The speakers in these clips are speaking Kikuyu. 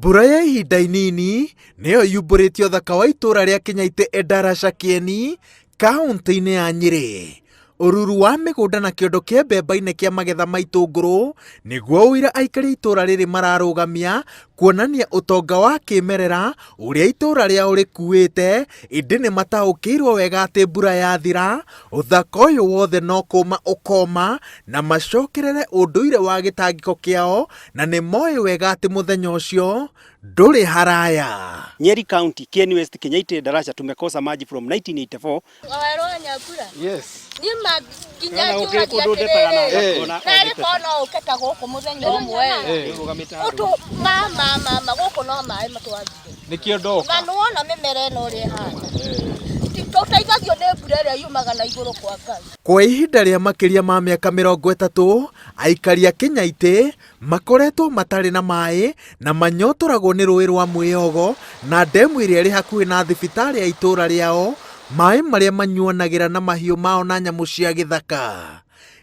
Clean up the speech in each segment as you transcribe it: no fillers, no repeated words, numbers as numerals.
Mbura ya ihinda inini nĩyo yumbũrĩtie ũthaka wa itũũra rĩa Kĩnyaitĩ Endarasha Kĩeni, kauntĩ-inĩ ya Nyĩrĩ. Ũruru wa mĩgũnda na kĩondo kĩa mbemba-inĩ kĩa magetha ma itũngũrũ nĩguo ũira aikari a itũũra rĩrĩ mararũgamia kuonania ũtonga wa kĩmerera ũrĩa itũũra rĩao rĩkuĩte, ĩndĩ nĩ mataũkĩirwo wega atĩ mbura yathira, ũthaka ũyũ wothe no kũma ũkoma na macokerere ũndũire wa gĩtangĩko kĩao na nĩ moĩ wega atĩ mũthenya ũcio ndũrĩ haraya. Nyeri County, Kieni West, Kinyaite, Darasha tumekosa maji from 1984. Werwo Nyambura. Yes. Niĩ ma nginya Ona gũkĩrĩ njũragia kũndũ ndetaga na atĩrĩrĩ, ngakona narĩ korwo no ũke ta gũkũ mũthenya ũmwe ũtũ ma ma ma ma gũkũ no maĩ matwagire Nĩkĩo ndoka. Na nĩwona mĩmera ĩno ũrĩa ĩhana. Tũteithagio nĩ mbura ĩrĩa yumaga na igũrũ kwa Ngai. Kwa ihinda rĩa makĩria ma mĩaka 30, aikari a Kĩnyaitĩ makoretwo matarĩ na maĩ na manyotoragwo nĩ rũĩ rwa Mwĩyogo na ndemu ĩrĩa ĩrĩ hakuhĩ na thibitarĩ ya itũũra rĩao, maĩ marĩa manyuanagĩra na mahiũ mao na nyamũ cia gĩthaka.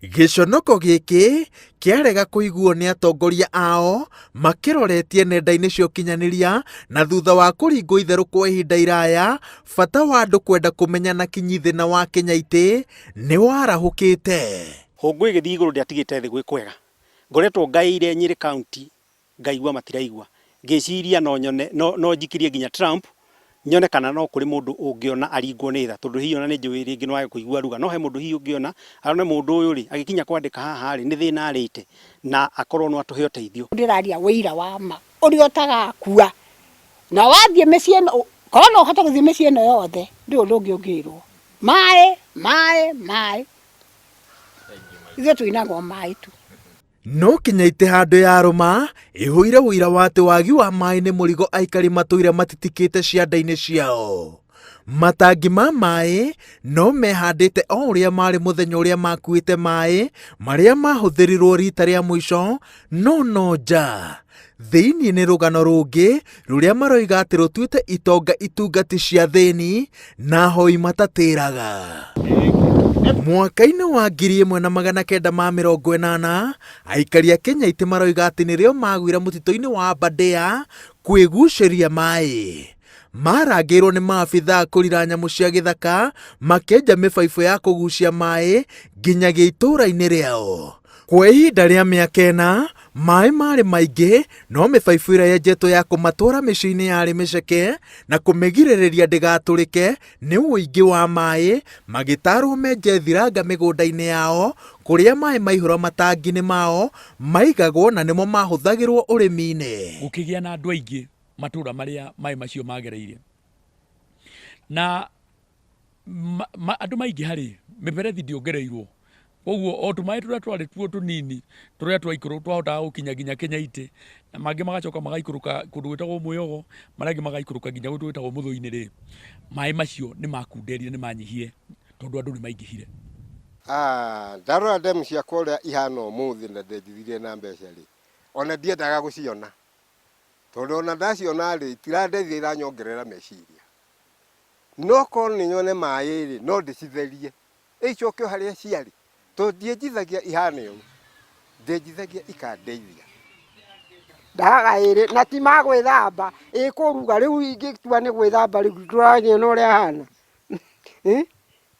Gĩconoko gĩkĩ kĩarega kũiguo nĩ atongoria ao makĩroretie nenda-inĩ cia ũkinyanĩria na thutha wa kũringwo itherũ kwa ihinda iraya, bata wa andũ kwenda kũmenya na kinyi thĩna wa Kĩnyaitĩ nĩ warahũkĩte. Hũngũ ĩgĩthiĩ igũrũ ndĩatigĩte thĩ gwĩ kwega. Ngoretwo ngaĩire Nyĩrĩ County ngaigua matiraigua. Ngĩciria no nyone, no, no njikirie nginya Trump nyone kana no kũrĩ mũndũ ũngĩona aringwo nĩ tha, tondũ hihi ona nĩ njũĩ rĩngĩ no age kũigua ruga, no he mũndũ hihi ũngĩona arone mũndũ ũyũ rĩ, agĩkinya kwandĩka haha rĩ, nĩ thĩna arĩte na akorwo no atũhe ũteithio. Ndĩraria ũira wa ma ũrĩa ũtagakua, na wathiĩ mĩciĩ ĩno, korwo no ũhote gũthiĩ mĩciĩ ĩno yothe, ndũrĩ ũndũ ũngĩ ũngĩrwo. Maĩ, maĩ, maĩ. Ithuĩ tũinagwo maĩ tu. No kinya itĩ handũ yarũma, ĩhũire ũira wa atĩ wagi wa maĩ nĩ mũrigo aikari matũire matitikĩte cianda-inĩ ciao. Matangi ma maĩ no mehandĩte o ũrĩa marĩ mũthenya ũrĩa makuĩte maĩ marĩa mahũthĩrirwo rita rĩa mũico no no nja. Thĩinĩ nĩ rũgano rũngĩ rũrĩa maroiga atĩ rũtuĩte itonga itungati cia thĩni na ahoi matatĩraga. Mwaka-inĩ wa 1980, aikari a Kenya itĩ maroiga atĩ nĩrĩo magũire mũtitũ-inĩ wa Aberdare kwĩgucĩria maĩ. Marangĩirwo nĩ maabithaa kũrira nyamũ cia gĩthaka makĩenja mĩbaibũ ya kũgucia maĩ nginyagia itũũra-inĩ rĩao. Kwa ihinda rĩa mĩaka ĩna, maĩ maarĩ maingĩ, no mĩbaibũ ĩrĩa yenjetwo ya kũmatwara mĩciĩ-inĩ yarĩ mĩceke na kũmĩgirĩrĩria ndĩgatũrĩke nĩ ũingĩ wa maĩ, magĩtaarwo menje thiranga mĩgũnda-inĩ yao kũrĩa maĩ maihũra matangi-inĩ mao maigagwo na nĩmo mahũthagĩrwo ũrĩmi-inĩ. Gũkĩgĩa na andũ aingĩ matũra marĩa maĩ macio magereire na ma, ma, andũ maingĩha rĩ mĩberethi ndĩongereirwo koguo o tũmaĩ tũrĩa twarĩ tuo tũnini tũrĩa twaikũrũ twahotaga gũkinya nginya Kĩnyaitĩ na mangĩ magacoka magaikũrũka kũndũ gwĩtagwo Mwĩogo marĩa angĩ magaikũrũka nginya kũndũ gwĩtagwo Mũthũinĩ rĩ maĩ macio nĩ makunderire nĩ manyihire tondũ andũ nĩ maingĩhire. Ah, ndarora ndemu ciakwa ũrĩa ihana ũmũthĩ na ndenjithirie na mbeca rĩ, ona ndiendaga gũciona. Tondũ ona ndaciona rĩ, itirandeithia iranyongerera meciria. No korwo nĩ nyone maĩ rĩ, no ndĩcitherie, icoke o harĩa ciarĩ. Tondũ ndienjithagia ihane ũũ, ndenjithagia ikandeithia. Ndahaga ĩrĩ na ti ma gwĩthamba, ĩ kũruga rĩu ingĩtua nĩ gwĩthamba rĩu ndũrakĩona ũrĩa hana,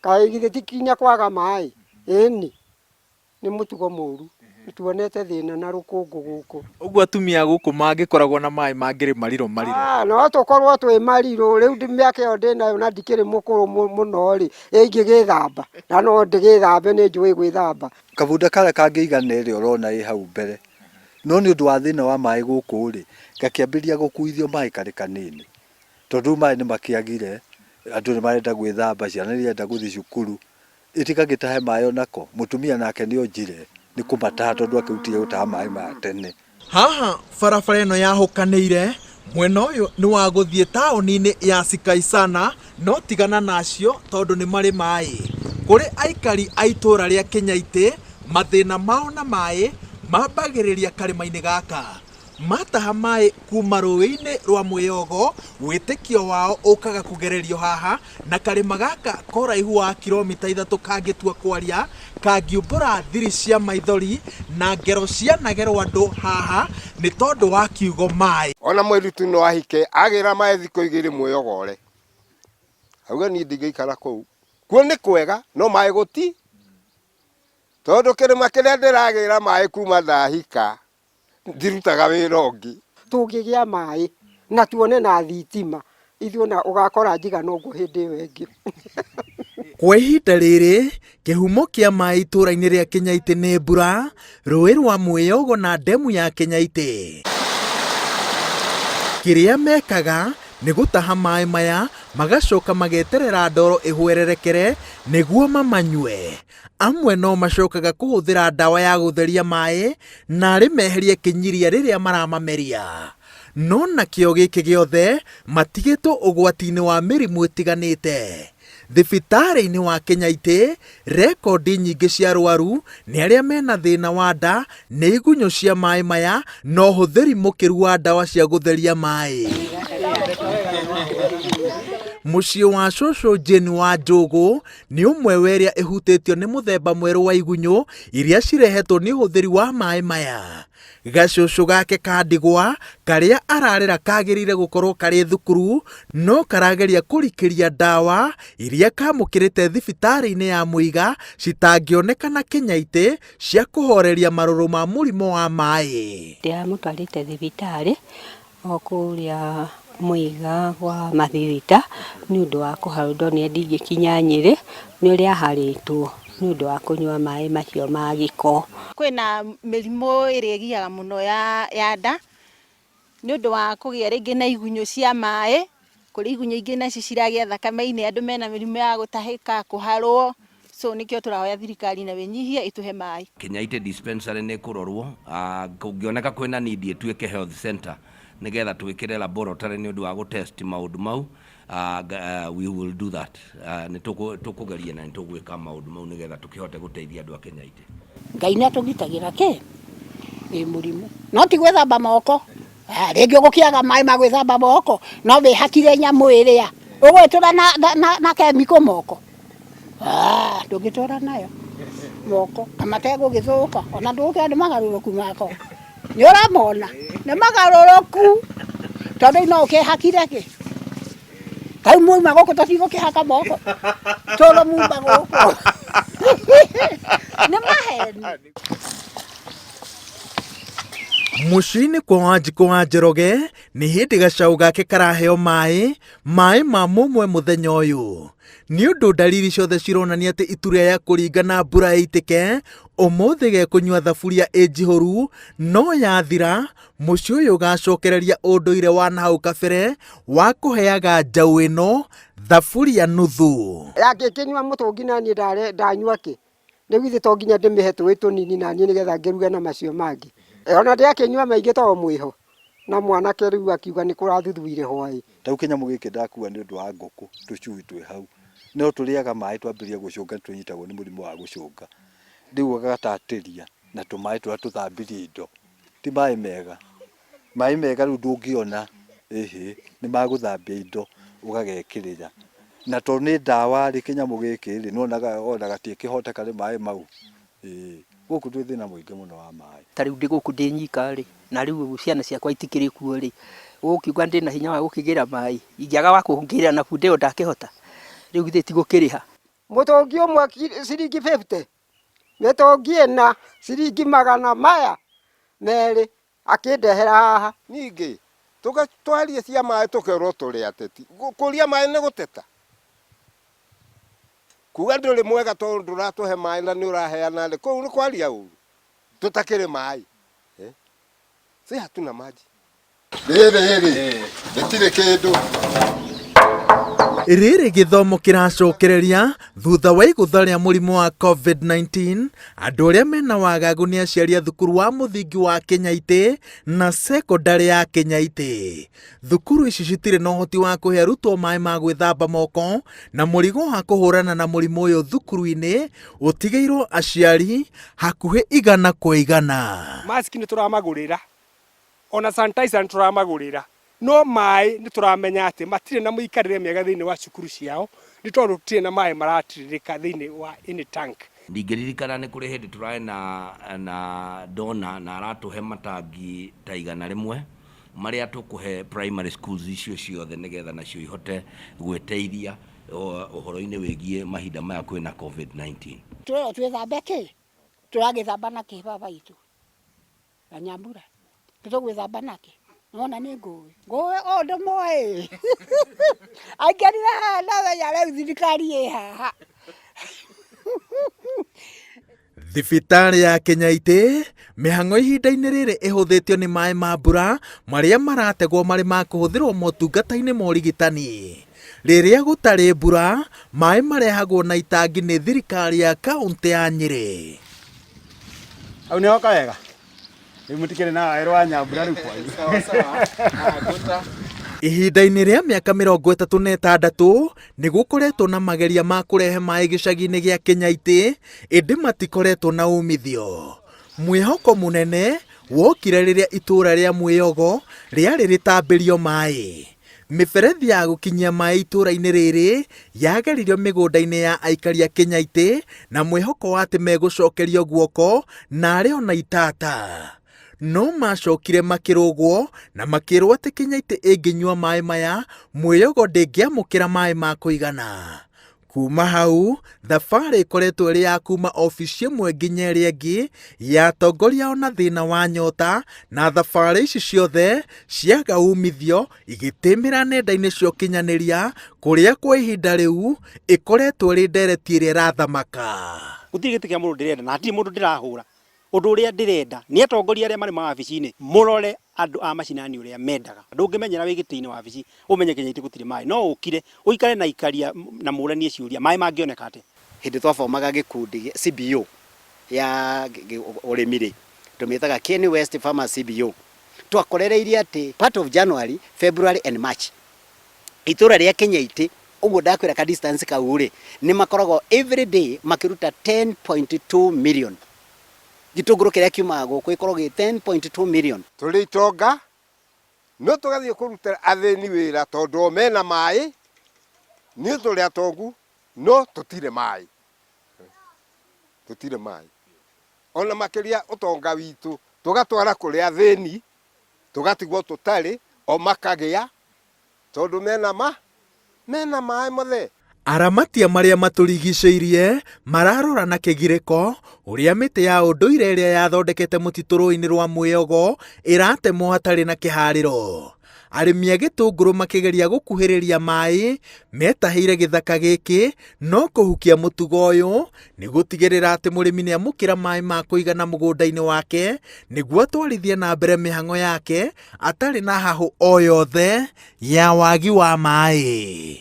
kaĩ githĩ ti kinya kwaga maĩ, ĩni. Nĩ mũtugo mũru. Nĩ tuonete thĩna na rũkũngũ gũkũ. Ũguo atumia a gũkũ mangĩkoragwo na maĩ mangĩrĩ marirũ marirũ. Ah, no tũkorwo twĩ marirũ. Rĩu mĩaka ĩyo ndĩnayo na ndikĩrĩ mũkũrũ mũno rĩ, ĩ ingĩgĩthamba? Na no ndĩgĩthambe nĩ njũĩ gwĩthamba. Kabunda karĩa kangĩigana ĩrĩa ũrona ĩ hau mbere, no nĩ ũndũ wa thĩna wa maĩ gũkũ rĩ, gakĩambĩrĩria gũkuithio maĩ karĩ kanini, tondũ rĩu maĩ nĩ makĩagire, andũ nĩ marenda gwĩthamba, ciana nĩ irenda gũthiĩ cukuru, Ĩtigagĩtahe maĩ onako, mũtumia nake nĩonjire nĩ kũmataha tondũ akĩrutire gũtaha maĩ ma tene. Haha barabara ĩno yahũkanĩire, mwena ũyũ nĩ wa gũthiĩ taũni-inĩ ya Sikaisana, no tigana na acio tondũ nĩ marĩ maĩ. Kũrĩ aikari a itũũra rĩa Kĩnyaitĩ, mathĩna mao na maĩ mambagĩrĩria karĩma-inĩ gaka. Mataha maĩ kuma rũĩ-inĩ rwa Mwĩyogo, wĩtĩkio wao ũkaga kũgererio haha na karĩma gaka ka ũraihu wa kiromita ithatũ kangĩtua kwaria, kangiumbũra thiri cia maithori na ngero cianagerwo andũ haha nĩ tondũ wa kiugo maĩ. Ona mũirĩtu no ahike agĩra maĩ thikũ igĩrĩ mwĩyogore auge niĩ ndingĩikara kũu. Kuo nĩ kwega no maĩ gũti tondũ kĩrĩma kĩrĩa ndĩragĩra maĩ kuma ndahika ndirutaga wĩra ũngĩ. Tũngĩgĩa maĩ na tuone na thitima, ithuĩ ona ũgakora njigana ũguo hĩndĩ ĩyo ĩngĩ. Kwa ihinda rĩrĩ, kĩhumo kĩa maĩ itũũra-inĩ rĩa Kĩnyaitĩ nĩ mbura, rũĩ rwa Mwĩyogo na ndemu ya Kĩnyaitĩ. Kĩrĩa mekaga nĩ gũtaha maĩ maya magacoka mageterera ndoro ĩhwererekere nĩguo mamanyue. Amwe no macokaga kũhũthĩra ndawa ya gũtheria maĩ narĩ meherie kĩnyiria rĩrĩa maramameria. No na kĩo gĩkĩ gĩothe, matigĩtwo ũgwati-inĩ wa mĩrimũ ĩtiganĩte. Thibitarĩ-inĩ wa Kĩnyaitĩ, rekondi nyingĩ cia arwaru nĩ arĩa mena thĩna wa nda nĩ igunyũ cia maĩ maya na ũhũthĩri mũkĩru wa ndawa cia gũtheria maĩ. Mũciĩ wa cũcũ Jane wa Njũgũ nĩ ũmwe wa ĩrĩa ĩhutĩtio nĩ mũthemba mwerũ wa igunyũ iria cirehetwo nĩ ũhũthĩri wa maĩ maya. Gacũcũ gake ka ndigwa karĩa ararera kagĩrĩire gũkorwo karĩ thukuru no karageria kũrikĩria ndawa iria kamũkĩrĩte thibitarĩ-inĩ ya Mũiga citangĩonekana Kĩnyaitĩ cia kũhoreria marũrũ ma mũrimũ wa maĩ. Ndĩramũtwarĩte thibitarĩ o kũrĩa Mũiga gwa Mathirita nĩ ũndũ wa kũharwo ndonire ndingĩkinya Nyĩrĩ nĩ ũrĩa aharĩtwo nĩ ũndũ wa kũnyua maĩ macio ma gĩko. Kwĩna mĩrimũ ĩrĩa ĩgiaga mũno ya nda nĩ ũndũ wa kũgĩa rĩngĩ na igunyũ cia maĩ, kũrĩ igunyũ ingĩ nacio ciragĩa thakame-inĩ andũ mena mĩrimũ ya gũtahĩka, kũharwo, so nĩkĩo tũrahoya thirikari na wĩnyihia ĩtũhe maĩ. Kĩnyaitĩ dispensary nĩ ĩkũrorwo, kũngĩoneka kwĩna need ĩtuĩke health center nĩgetha twĩkĩre laboratory nĩ ũndũ wa gũ test maũndũ mau, we will do that. Nĩ tũkũgeria na nĩ tũgwĩka maũndũ mau nĩgetha tũkĩhote gũteithia andũ a Kĩnyaitĩ. Ngai nĩ atũgitagĩra kĩ ĩ mũrimũ no ti gwĩthamba moko. Ah, rĩngĩ ũgũkĩaga maĩ ma gwĩthamba moko no wĩhakire nyamũ ĩrĩa ũgwĩtũra na, na, na, na kemiko moko. Ah, ndũngĩtũra nayo moko na mategũgĩthũka ona ndũgũkĩona nĩ magarũrũku mako nĩ ũramona nĩ magarũrũku tondũ rĩu no ũkĩhakire kĩ Rĩu muma gũkũ tũtigũkĩhaka moko tũrũ muma gũkũ nĩ maheni. Mũciĩ-inĩ kwa Wanjikũ wa Njoroge nĩ hĩndĩ gacaũ gake karaheo maĩ, maĩ ma mũmwe mũthenya ũyũ. Nĩ ũndũ ndariri ciothe cironania atĩ itu rĩa kũringa na mbura ĩitĩke, ũmũthĩ gekũnyua thaburia ĩ njihũru, no yathira Mũciĩ ũyũ ũgacokereria ũndũire wa nahau kabere wa kũheaga njaũ ĩno thaburia nuthu. Angĩkĩnyua mũtũngi na niĩ ndanyua kĩ? Rĩu githĩ to nginya ndĩmĩhe tũĩ tũnini na niĩ nĩgetha ngĩruge na macio mangĩ. Ona ndĩakĩnyua maingĩ tondũ mwĩho. Na mwanake rĩu akiuga nĩ kũrathuthuire hwaĩ. Ta rĩu kĩnyamũ gĩkĩ ndakua nĩ ũndũ wa ngũkũ, tũcui twĩ hau. No tũrĩaga maĩ twambĩrĩria gũcũnga nĩ tũnyitagwo nĩ mũrimũ wa gũcũnga. Rĩu ũgatatĩria na tũmaĩ tũrĩa tũthambirie indo. Ti maĩ mega, maĩ mega rĩu ndũngĩona ĩhĩ, nĩ ma gũthambia indo ũgagekĩrĩra. Na tondũ nĩ ndawa rĩ, kĩnyamũ gĩkĩ rĩ, nĩ wonaga ona gatiĩkĩhoteka nĩ maĩ mau, ĩĩ. Gũkũ twĩ thĩna mũingĩ mũno wa maĩ. Ta rĩu ndĩ gũkũ ndĩ nyika rĩ, na rĩu ciana ciakwa itikĩrĩ kuo rĩ, ũgũkiuga ndĩna hinya wa gũkĩgĩra maĩ? Ingĩaga wa kũngĩrĩra na bunda ĩyo ndakĩhota? Rĩu githĩ ti gũkĩrĩha? Mũtũngi ũmwe ciringi fifty. Mĩtũngi ĩna ciringi magana maya merĩ akĩndehera haha. Ningĩ twaria cia maĩ tũkerwo tũrĩ ateti. Kũria maĩ nĩ gũteta? Kuga ndũrĩ mwega tondũ ndũratũhe maĩ na nĩ ũraheana rĩ, kũu nĩ kwaria ũru? Tũtakĩrĩ maĩ? Si hatuna maji. Rĩrĩ rĩ, rĩtirĩ kĩndũ. Rĩrĩ gĩthomo kĩracokereria thutha wa igũtha rĩa mũrimũ wa COVID-19, andũ arĩa mena wagagu nĩ aciari a thukuru wa mũthingi wa Kĩnyaitĩ na cekondarĩ ya Kĩnyaitĩ. Thukuru ici citirĩ na ũhoti wa kũhe arutwo maĩ ma gwĩthamba moko na mũrigo wa kũhũrana na mũrimũ ũyũ thukuru-inĩ ũtigĩirwo aciari hakuhĩ 100%. Mask nĩ tũramagũrĩra. Ona sanitizer nĩ tũramagũrĩra. No maĩ nĩ tũramenya atĩ matirĩ na mĩikarĩre mĩega thĩinĩ wa cukuru ciao nĩ tondũ tũtirĩ na maĩ maratirirĩka thĩinĩ wa any tank. Ndingĩririkana nĩ kũrĩ hĩndĩ tũrarĩ na na donor na aratũhe matangi ta 100 marĩa tũkũhe primary schools icio ciothe nĩgetha nacio ihote gwĩteithia ũhoro-inĩ wĩgiĩ mahinda maya kwĩna Covid-19. Tũrerwo twĩthambe kĩ? Tũragĩthamba na kĩ baba itũ? Na Nyambura? Nĩtũgwĩthamba nakĩ? Nĩwona nĩ ngũĩ. Ngũĩ ũũ ndũmũĩ. Aikarire haha ndamenya rĩu thirikari ĩ haha. Thibitarĩ ya Kĩnyaitĩ, mĩhang'o ihinda-inĩ rĩrĩ ĩhũthĩtio nĩ maĩ ma mbura marĩa marategwo marĩ ma kũhũthĩrwo motungata-inĩ ma ũrigitani. Rĩrĩa gũtarĩ mbura, maĩ marehagwo na itangi nĩ thirikari ya kauntĩ ya Nyĩrĩ. Hau nĩ hoka wega. Rĩu mũtikĩrĩ na werũ wa nyambura rĩu kwanyu. Ihinda-inĩ rĩa mĩaka 36 nĩ gũkoretwo na mageria ma kũrehe maĩ gĩcagi-inĩ gĩa Kĩnyaitĩ ĩndĩ matikoretwo na umithio. Mwĩhoko mũnene wokire rĩrĩa itũũra rĩa Mwĩyogo rĩarĩ rĩtambĩrio maĩ. Mĩberethi ya gũkinyia maĩ itũũra-inĩ rĩrĩ yageririo mĩgũnda-inĩ ya aikari a Kĩnyaitĩ na mwĩhoko wa atĩ megũcokerio guoko narĩ ona itata. No macokire makĩrũgwo na makĩrwo atĩ Kĩnyaitĩ ĩngĩnyua maĩ maya Mwĩyogo ndĩngĩamũkĩra maĩ ma kũigana. Kuuma hau, thabarĩ ĩkoretwo ĩrĩ ya kuuma obici ĩmwe nginya ĩrĩa ĩngĩ ya atongoria ao na thĩna wa nyota na thabarĩ ici ciothe ciaga umithio igĩtĩmĩra nenda-inĩ cia ũkinyanĩria kũrĩa kwa ihinda rĩu ĩkoretwo ĩrĩ ndereti ĩrĩa ĩrathamaka. Gũtirĩ gĩtĩ kĩa mũndũ ndĩrenda na hatirĩ mũndũ ndĩrahũra. Ũndũ ũrĩa ndĩrenda nĩ atongoria arĩa marĩ mawabici-inĩ mũrore andũ a macinani ũrĩa mendaga. Ndũngĩmenyera wĩ gĩtĩ-inĩ wabici ũmenye Kĩnyaitĩ gũtirĩ maĩ. No ũkire ũikare na aikaria na mũranie ciũria, maĩ mangĩoneka atĩa? Hĩndĩ twabomaga gĩkundi CBO ya ũrĩmi rĩ, tũmĩtaga Kieni West Farmers CBO, twakorereirie atĩ part of January, February and March, itũra rĩa Kĩnyaitĩ, ũguo ndakwĩra ka distance kau rĩ, nĩ makoragwo every day makĩruta 10.2 million. Gĩtũngũrũ kĩrĩa kiumaga gũkũ gĩkoragwo gĩ 10.2 million. Tũrĩ itonga no tũgathiĩ kũrutĩra athĩni wĩra tondũ o mena maĩ, niĩ tũrĩ atongu no tũtirĩ maĩ, tũtirĩ maĩ. Ona makĩria ũtonga witũ tũgatwara kũrĩ athĩni tũgatigwo tũtarĩ, o makagĩa Tondũ mena ma, mena maĩ mothe. Aramati a marĩa matũrigicĩirie mararora na kĩgirĩko ũrĩa mĩtĩ ya ũndũire ĩrĩa yathondekete mũtitũ rũĩ-inĩ rwa Mwĩogo ĩratemwo hatarĩ na kĩharĩro. Arĩmi a gĩtũngũrũ makĩgeria gũkuhĩrĩria maĩ metahĩire gĩthaka gĩkĩ no kũhukia mũtugo ũyũ nĩ gũtigĩrĩra atĩ mũrĩmi nĩ amũkĩra maĩ ma kũigana mũgũnda-inĩ wake nĩguo atwarithie na mbere mĩhang'o yake atarĩ na hahũ o yothe ya wagi wa maĩ.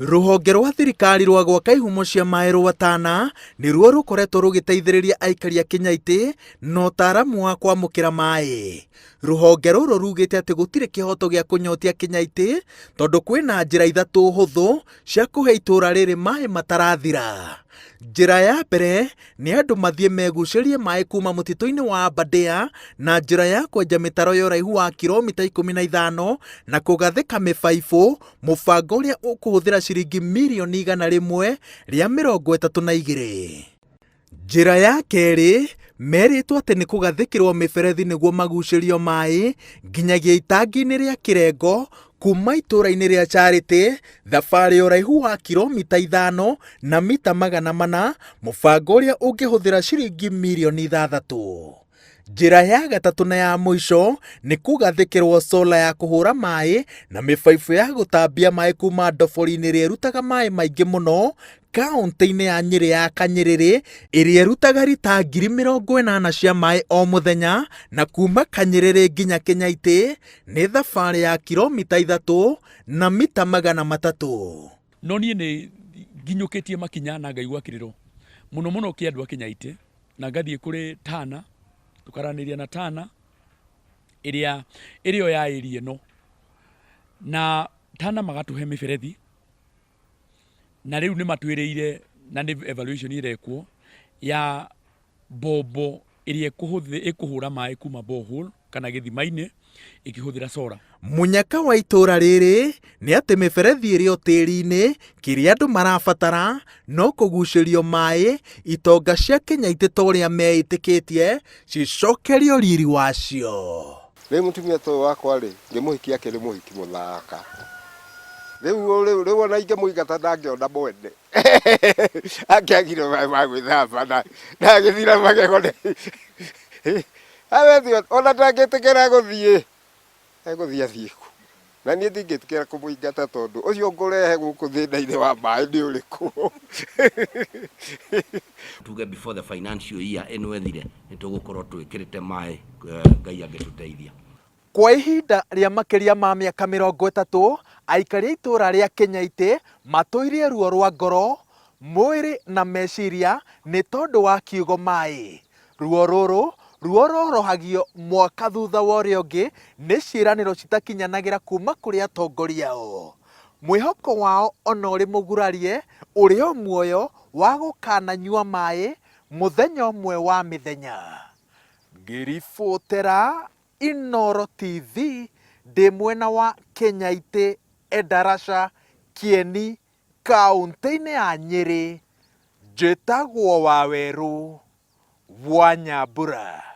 Rũhonge rwa thirikari rwa gwaka ihumo cia maĩ rwa Tana nĩruo rũkoretwo rũgĩteithĩrĩria aikari a Kĩnyaitĩ na ũtaaramu wa kwamũkĩra maĩ. Rũhonge rũrũ rugĩte atĩ gũtirĩ kĩhoto gĩa kũnyotia Kĩnyaitĩ tondũ kwĩna njĩra ithatũ hũthũ cia kũhe itũũra rĩrĩ maĩ matarathira. Njĩra ya mbere nĩ andũ mathiĩ megucĩrie maĩ kuma mũtitũ-inĩ wa Aberdare na njĩra ya kwenja mĩtaro ya ũraihu wa kiromita 15 na kũgathĩka mĩbaibũ, mũbango ũrĩa ũkũhũthĩra ciringi mirioni 132. Njĩra ya kerĩ merĩtwo atĩ nĩ kũgathĩkĩrwo mĩberethi nĩguo magucĩrio maĩ nginyagia itangi-inĩ rĩa Kĩrengo kuma itũũra-inĩ rĩa Charity, thabarĩ ya ũraihu wa kiromita 5 na mita 400, mũbango ũrĩa ũngĩhũthĩra ciringi mirioni 6. Njĩra ya gatatũ na ya mũico nĩ kũgathĩkĩrwo sola ya kũhũra maĩ na mĩbaibũ ya gũtambia maĩ kuma ndobori-inĩ ĩrĩa ĩrutaga maĩ maingĩ mũno kaũntĩ-inĩ ya Nyĩrĩ ya Kanyĩrĩrĩ ĩrĩa ĩrutaga rita 80,000 cia maĩ o mũthenya na kuma Kanyĩrĩrĩ nginya Kĩnyaitĩ nĩ thabarĩ ya kiromita 3 na mita 300. No niĩ nĩ nginyũkĩtie makinya na ngaigua kĩrĩro mũno mũno kĩa andũ a Kĩnyaitĩ na ngathiĩ kũrĩ Tana tũkaranĩria na Tana ĩrĩa ĩrĩ o ya area ĩno na Tana magatũhe mĩberethi na rĩu nĩ matwĩrĩire na nĩ evaluation ĩrekwo ya mbombo ĩrĩa ĩkũhũra maĩ kuma borehole kana gĩthima-inĩ ĩkĩhũthĩra solar. Mũnyaka wa itũũra rĩrĩ nĩ atĩ mĩberethi ĩrĩ o tĩri-inĩ, kĩrĩa andũ marabatara no kũgucĩrio maĩ, itonga cia Kĩnyaitĩ ta ũrĩa meĩtĩkĩtie cicokerio riri wacio. Rĩu mũtumia ta ũyũ wakwa rĩ, ngĩmũhikia akĩrĩ mũhiki mũthaka. Rĩu rĩu rĩu ona ingĩmũingata ndangĩona mwene. Akĩagire maĩ ma gwĩthamba na na agĩthira magego nĩ. Ona ndangĩtĩkĩra gũthiĩ. Egũthiĩ athiĩ kũ? Na niĩ ndingĩtĩkĩra kũmũingata tondũ ũcio ngũrehe gũkũ thĩna-inĩ wa maĩ nĩ ũrĩkũ? Tuge before the financial year ĩno ĩthire nĩ tũgũkorwo twĩkĩrĩte maĩ Ngai angĩtũteithia. Kwa ihinda rĩa makĩria ma mĩaka 30, aikari a itũũra rĩa Kĩnyaitĩ matũirie ruo rwa ngoro, mwĩrĩ na meciria nĩ tondũ wa kiugo maĩ. Ruo rũrũ ruororohagio mwaka thutha wa ũrĩa ũngĩ nĩ ciĩranĩro citakinyanagĩra kuma kũrĩ atongoria ao. Mwĩhoko wao ona ũrĩ mũgurarie ũrĩ o muoyo wa gũkananyua maĩ mũthenya ũmwe wa mĩthenya. Ngĩribotera Inooro TV ndĩ mwena wa Kĩnyaitĩ, Endarasha, Kieni, kauntĩ-inĩ ya Nyĩrĩ, njĩtagwo Wawerũ wa Nyambura.